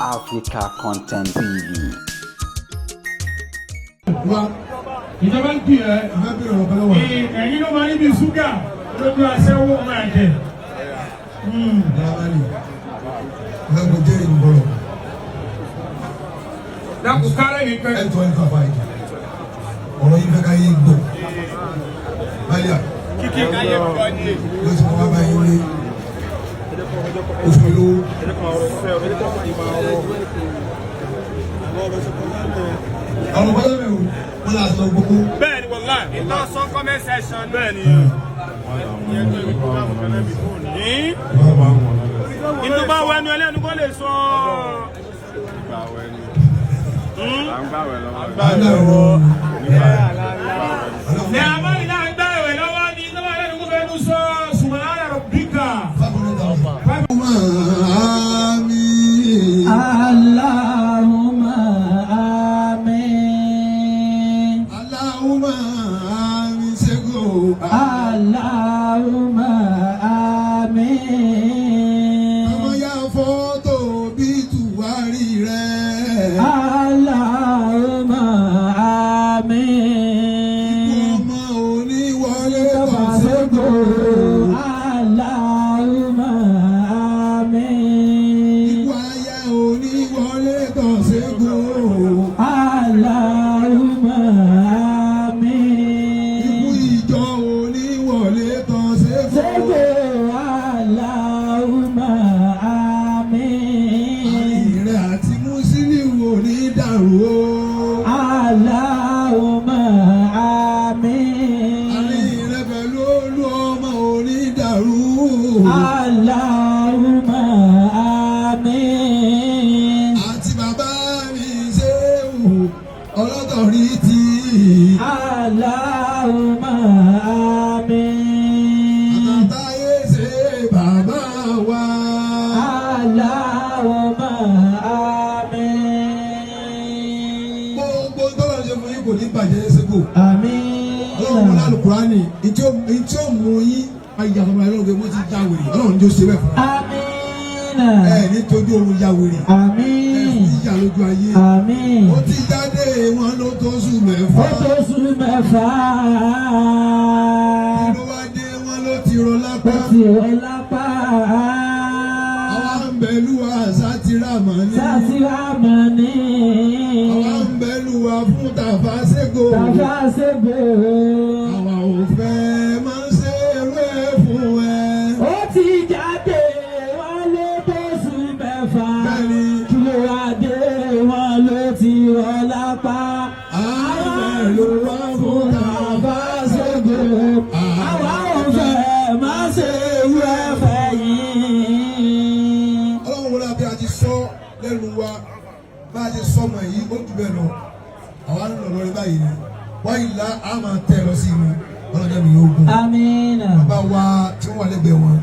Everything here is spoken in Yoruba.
Africa Content TV. Wa Ìjọba ń pè ẹ́. Ìfẹ́ bí ọ̀rọ̀ kan lọ́wọ́ rẹ̀. Ẹ̀yin ló máa níbi ṣúgà lójú aṣẹ́wó ọmọ ẹ̀jẹ̀. Ìyá ni ìfẹ́ kò jẹ́ ìlú bọ̀rọ̀. Dákun kárẹ́ nìkan. Ẹ̀ tọ́ ẹ̀ fà fà yìí. Ọ̀rọ̀ yìí fẹ́ ká yé gbọ́. Báyà Kíkí káyé gbọ́ ni. Ló ti mọ wá báyìí ní oṣù lówó. Àwọn ọmọ mi ò wọ́n là sọ gbogbo. Bẹ́ẹ̀ni wàláì. Ìtàn sọ comment section. Bẹ́ẹ̀ni. Ìtú bá wẹnu ẹlẹ́nu kó lè sọ. Àgbà Ní abáyé náà ń gbá ìwé lọ́wọ́ ni tó bá lẹ́nu kó fẹ́nu sọ subhana rabbika. 500,000. Àmín. Allahumma amin. Allahumma àmín ṣẹ́gun. Allahumma amin. Ọmọ ya fọ́tò bí tùwárí rẹ̀. Allahumma amin. Ọmọ oníwọlé kan ṣẹ́gun. Allahumma amin. Ikú aya oníwọlé kan ṣẹ́gun. Allahumma amin. Ikú ìjọ oníwọlé kan ṣẹ́gun. Ṣégbè Allahumma amin. Ìrẹ̀ àti Mùsílíù ò ní dàrú o. Allahumma amin. Àárín rẹ̀ pẹ̀lú olú ọmọ ò ní dàrú. Allahumma amin. Àti bàbá mi ṣéwù ọlọ́tọ̀ rí ti. Allahumma amin. Àtàyè ṣe bàbá wa. Allahumma amin. Gbogbo tọ́lọ̀ ṣe fún yín kò ní bàjẹ́ ṣẹ́kù. Àmín. Ọlọ́run mú lálùkùránì ìtí ó mú yín ayé àtọmọ ẹlọ́run pé mo ti já wèrè, Ọlọ́run ní ó ṣe bẹ́ẹ̀ fún wa. Àmín. Ẹ ní tójú oorun ya wèrè. Ẹ sì Àmín. ní yà lójú ayé. Àmín. Ó ti jáde, wọn ló tó sùn 6. Ó tó sùn 6. Ló wá dé, wọn ló ti rọ Ó lápá. ti rọ lápá. Àwa ń bẹ̀lú wa sátìrámọ̀ ní. Sátìrámọ̀ ní. Àwa ń bẹ̀lú wa fún tàfà ségò. Tàfà ṣègbè. Àwa ò fẹ́ máa ń ṣe eré fún ẹ. Ó ti jáde, wọ́n ló tó sùn 6. Bẹ́ẹ̀ni. Kí ló wá dé, wọ́n ló ti rọ lápá. À ń bẹ̀lú wa fún Tàfà ṣègbè. Àwa ò fẹ́ máa ṣe irú ẹ̀fẹ̀ yìí. Ọlọ́run wọlé abẹ́ àti sọ lẹ́nu wa bá a ti sọ ọmọ yìí, ó jù bẹ́ẹ̀ lọ. Àwa ń lọ lórí báyìí ni wáyé la a máa tẹ̀ lọ sí inú ọlọ́jà mi yóò gùn. Amina. Bàbá wa tí wọ́n wà lẹ́gbẹ̀ẹ́ wọn.